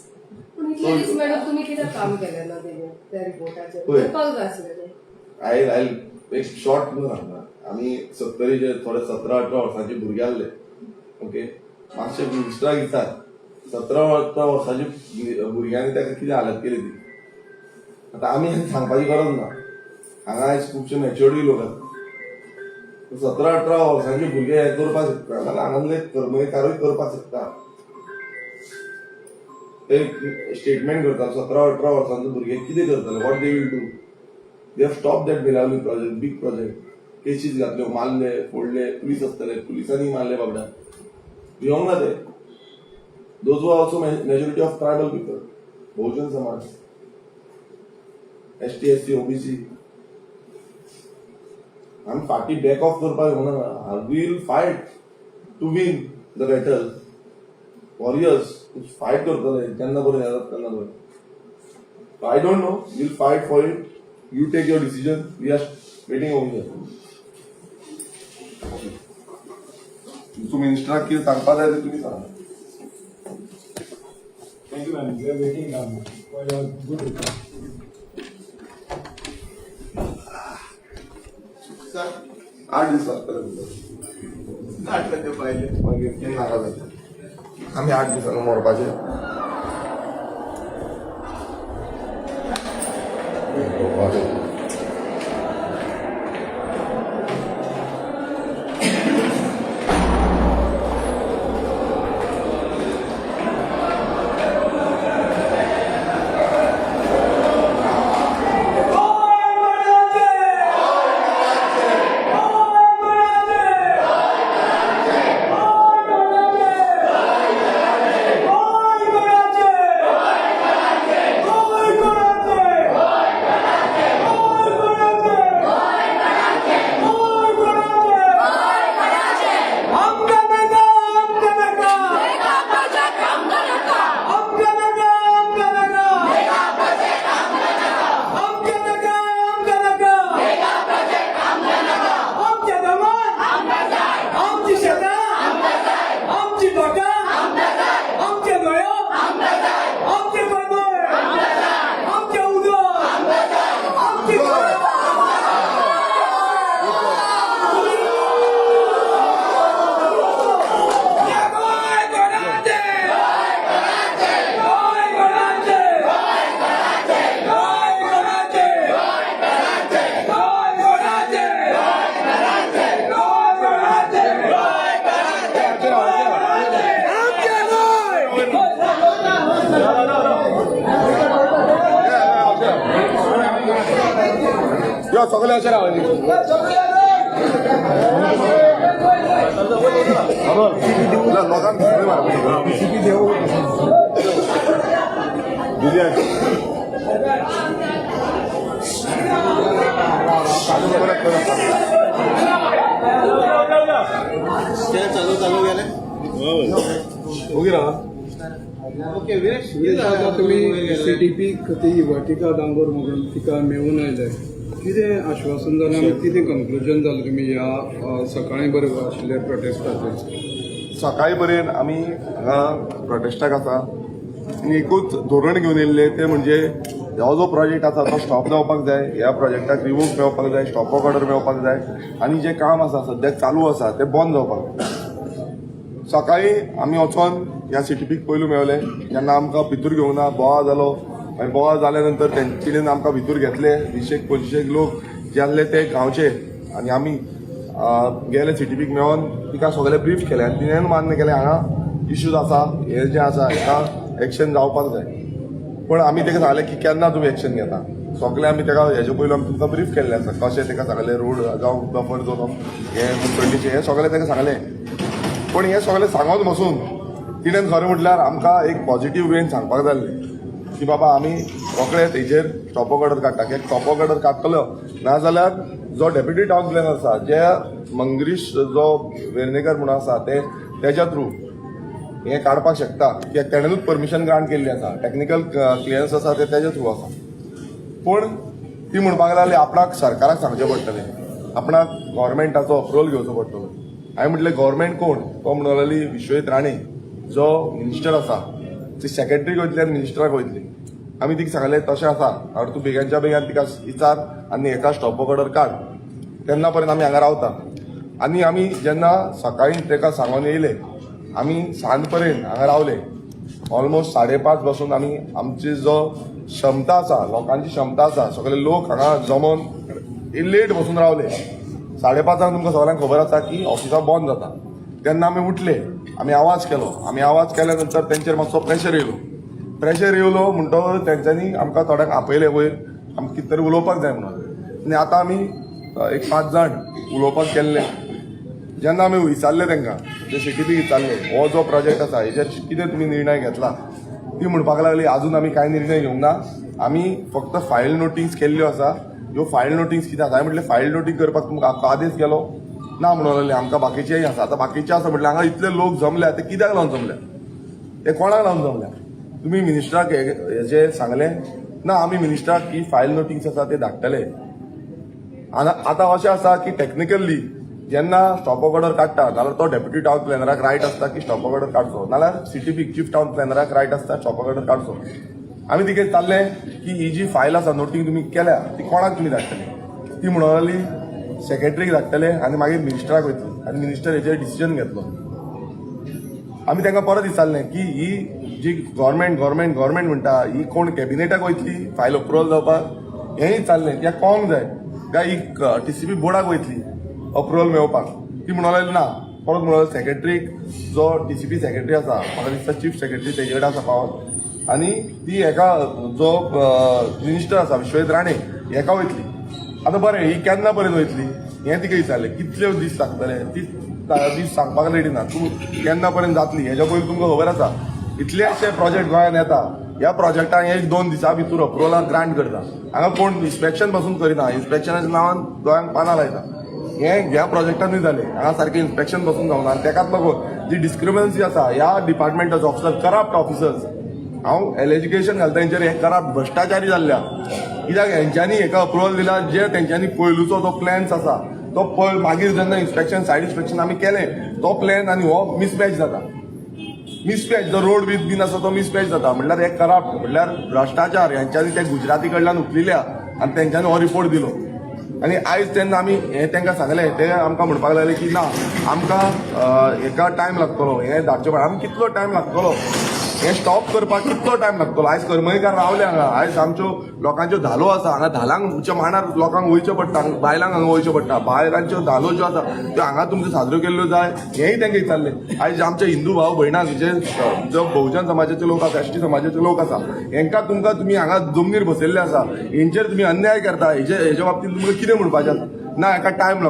Speaker 4: पूण इतले दीस मॅडम तुमी कित्याक काम केलें ना तेजेर, त्या रिपोर्टाचेर?
Speaker 1: पळय.
Speaker 4: करपाक जाय आसलें तें.
Speaker 1: आयल आयल एक शॉर्ट तुमकां सांगता. आमी सत्तरीचे थोडे 17-18 वर्सांचे भुरगे आहले, ओके? मातशे मिनिस्टराक विचार, 17-18 वर्सांचे भुरग्यांनी ताका कितें हालत केली ती. आतां आमी सांगपाची गरज ना. हांगा आयज खुबशे मॅच्युअर्डूय लोक आसात. 17-18 वर्सांचे भुरगे हें करपाक शकता जाल्यार हांगासले कर्मकारूय करपाक शकता. ते स्टेटमेंट करता, 17-18 वर्सांचे भुरगे कितें करतले? What they will do? They have stop that Benaulim project, big project. Cases घातल्यो, मारले, फोडले, पुलीस आसतले, पुलिसांनी मारले बाबड्यांक. भिवंक ना ते. Those were also majority of tribal people, Bahujan Samaj, ST, SC, OBC. आमी फाटीं बॅक ऑफ करपाक येवना. Will fight to win the battle. Warriors fight करतले जेन्ना पर्यंत येतात तेन्ना पर्यंत. I don't know, will fight for it. You take your decision. We are waiting over here. तुमचो मिनिस्टराक कितें सांगपा जाय तें तुमी सांगा.
Speaker 2: Thank you, ma'am. We are waiting now for your good reply.
Speaker 1: 8 दीस लागतले तुमकां.
Speaker 7: पाहिले.
Speaker 1: मागीर ते नाराज जाता. आमी 8 दिसांनी मरपाचे. यो सगळे अशें राव. लोकांक सगळे मारपाचें. दिली आहे. परत परत.
Speaker 7: चालू चालू गेले.
Speaker 1: ओगी राहा.
Speaker 7: ओके विरेश.
Speaker 8: आता तुमी सीटीपी ती वाटिका डांगोर म्हणून तिका मेळून आयले, कितें आश्वासन जालें आनी कितें कन्क्लुजन जालें तुमी ह्या सकाळीं बरें आशिल्ल्या प्रोटेस्टाचेर?
Speaker 1: सकाळी पर्यंत आमी हांगा प्रोटेस्टाक आसा आनी एकूच धोरण घेवन येयल्ले, ते म्हणजे हो जो प्रोजेक्ट आसा तो स्टॉप जावपाक जाय, ह्या प्रोजेक्टाक रिवोक मेळपाक जाय, स्टॉप ऑर्डर मेळपाक जाय आनी जें काम आसा सद्याक चालू आसा तें बंद जावपाक जाय. सकाळी आमी वचोन ह्या सीटीपीक पयलू मेवले तेन्ना आमकां भितूर घेवंक ना. बोवाळ जालो. मागीर बोवाळ जाल्या नंतर तेंचे आमकां भितूर घेतले. 20एक 25एक लोक जे आसले ते गांवचे आनी आमी गेले सीटीपीक मेळोन तिका सगळें ब्रीफ केलें आनी तिणें मान्य केलें, हांगा इश्यूज आसा, हे जे आसा हेका एक्शन जावपाक जाय. पण आमी ताका सांगलें की केन्ना तुमी एक्शन घेता? सगळें आमी ताका हेजे पयलू आमी तुमकां ब्रीफ केल्लें आसा, कशें ताका सांगलें, रोड जावं बफर झोन हे कंडीशन हें सगळें ताका सांगलें. पण हें सगळें सांगोन बसून तिणें खरें म्हटल्यार आमकां एक पॉझिटीव वेन सांगपाक जाय आसलें की बाबा आमी रोखडे तेजेर स्टॉप ऑर्डर काडटा, कित्याक स्टॉप ऑर्डर काडटलो नाजाल्यार जो डेप्युटी टावन प्लॅनर आसा, जे मंगरीश जो वेर्णेकर म्हणून आसा, ते तेज्या थ्रू हें काडपाक शकता, कित्याक तेणेनूच परमिशन ग्रांट केल्ली आसा, टॅक्निकल क्लियरन्स आसा ते तेज्या थ्रू आसा. पूण ती म्हणपाक लागली आपणाक सरकाराक सांगचें पडटलें, आपणाक गव्हर्मेंटाचो अप्रुवल घेवचो पडटलो. हांवें म्हटलें, गव्हर्मेंट कोण? तो म्हणूंक लागली विश्वजीत राणे जो मिनिस्टर आसा. ती सेक्रेटरीक वयतली आनी मिनिस्टराक वयतली. आमी तिका सांगलें, तशें आसा हांव, तूं बेगानच्या बेगान तिका विचार आनी हेका स्टॉप ऑर्डर काड, तेन्ना पर्यंत आमी हांगा रावता. आनी आमी जेन्ना सकाळीं ताका सांगून येयले, आमी सांज पर्यंत हांगा रावले. ऑलमोस्ट 5:30 पासून आमी आमची जो क्षमता आसा, लोकांची क्षमता आसा, सगळे लोक हांगा जमोन लेट बसून रावले. 5:30 तुमकां सगळ्यांक खबर आसा की ऑफिसां बंद जाता. तेन्ना आमी उठले, आमी आवाज केलो. आमी आवाज केल्या नंतर तेंचेर मातसो प्रेशर येयलो. प्रेशर येयलो म्हणटकर तेंच्यांनी आमकां थोड्यांक आपयले वयर, आमकां कितें तरी उलोवपाक जाय म्हणून. आनी आतां आमी एक पांच जाण उलोवपाक गेल्ले. जेन्ना आमी विचारले तांकां, जे सीटीपीक विचारले, हो जो प्रोजेक्ट आसा हेजेर कितें तुमी निर्णय घेतला? ती म्हणपाक लागली, आजून आमी कांय निर्णय घेवंक ना, आमी फक्त फायल नोटीस केल्ल्यो आसा. ह्यो फायल नोटीस कितें आसा? हांवें म्हटलें, फायल नोटीस करपाक तुमकां आदेश गेलो ना? म्हणून लागले, आमकां बाकीचेय आसा. आतां बाकीचे आसा म्हटल्यार हांगा इतले लोक जमल्या ते कित्याक लागून जमल्या? ते कोणाक लागून जमल्या? तुमी मिनिस्टराक हेजे सांगलें ना? आमी मिनिस्टराक ही फायल नोटीस आसा ते धाडटले. आनी आतां अशें आसा की टॅक्निकली जेन्ना स्टॉप ऑर्डर काडटा जाल्यार तो डेप्युटी टावन प्लॅनराक रायट आसता की स्टॉप ऑर्डर काडचो, नाल्यार सीटीपी चीफ टावन प्लॅनराक रायट आसता स्टॉप ऑर्डर काडचो. आमी तिका विचारलें की ही जी फायल आसा, नोटींग तुमी केल्या, ती कोणाक तुमी धाडटले? ती म्हणूंक लागली, सेक्रेटरीक धाडटले आनी मागीर मिनिस्टराक वयतली आनी मिनिस्टर हेजेर डिसिजन घेतलो. आमी तांकां परत विचारलें की ही जी गव्हर्मेंट गव्हर्मेंट गव्हर्मेंट म्हणटा, ही कोण कॅबिनेटाक वयतली फायल अप्रुवल जावपाक? हेंय विचारलें कित्याक कोंक जाय, काय ही टीसीपी बोर्डाक वयतली अप्रुवल मेळोवपाक? ती म्हणूंक लागली ना. परत म्हणून सेक्रेटरीक, जो टीसीपी सेक्रेटरी आसा, म्हाका दिसता चीफ सेक्रेटरी तेजे कडेन आसा पावर, आनी ती हेका जो मिनिस्टर आसा विश्वजीत राणे हेका वयतली. आतां बरें, ही केन्ना पर्यंत वयतली हें तिका विचारलें, कितले दीस लागतले? ती दीस सांगपाक रेडी ना. तूं केन्ना पर्यंत जातली हेज्या पयलीं तुमकां खबर आसा, इतलेशे प्रोजेक्ट गोंयांत येता, ह्या प्रोजेक्टाक एक दोन दिसा भितर अप्रुवलाक ग्रांट करता. हांगा कोण इन्स्पेक्शन पासून करिना. इन्स्पेक्शनाच्या नांवान गोंयांक पानां लायता. हें ह्या प्रोजेक्टानूय जालें. हांगा सारकें इन्स्पेक्शन पासून जावना आनी तेकाच लागून जी डिस्क्रिपन्सी आसा ह्या डिपार्टमेंटाचो ऑफिसर, करप्ट ऑफिसर्स, हांव एलिगेशन घालता हेंचेर, हे करप्ट भ्रश्टाचारी जाल्ल्या. कित्याक हेंच्यांनी हेका अप्रुवल दिला, जे तेंच्यांनी पयलूचो जो प्लॅन्स आसा तो पळय, मागीर जेन्ना इन्स्पेक्शन, सायड इन्स्पेक्शन आमी केलें, तो प्लॅन आनी हो मिसमॅच जाता. मिसमॅच जो रोड वीथ बीन आसा तो मिसमॅच जाता. म्हणल्यार हे करप्ट, म्हणल्यार भ्रश्टाचार हेंच्यांनी ते गुजराती कडल्यान उखलिल्या आनी तेंच्यांनी हो रिपोर्ट दिलो. आनी आयज तेन्ना आमी हें तांकां सांगलें, ते आमकां म्हणपाक लागले की ना, आमकां हेका टायम लागतलो, हें धाडचें पडटा. आमी कितलो टायम लागतलो? हें स्टॉप करपाक कितलो टायम लागतलो? आयज करमळीकार रावले हांगा, आयज आमच्यो लोकांच्यो धालो आसा हांगा, धालांच्या मांडार लोकांक वयचें पडटा, बायलांक हांगा वयचें पडटा. बायलांच्यो धालो ज्यो आसा त्यो हांगा तुमकां साजऱ्यो केल्ल्यो जाय, हेंय तांकां विचारलें. आयज आमचे हिंदू भाव भयणांक, जे जो बहुजन समाजाचे लोक आसा, एसटी समाजाचे लोक आसा, हेंकां तुमकां तुमी हांगा जमनीर बसयल्ले आसा, हेंचेर तुमी अन्याय करता. हेजे हेजे बाबतींत तुमकां कितें म्हणपाचें आसा? ना, हेका टायम लागता.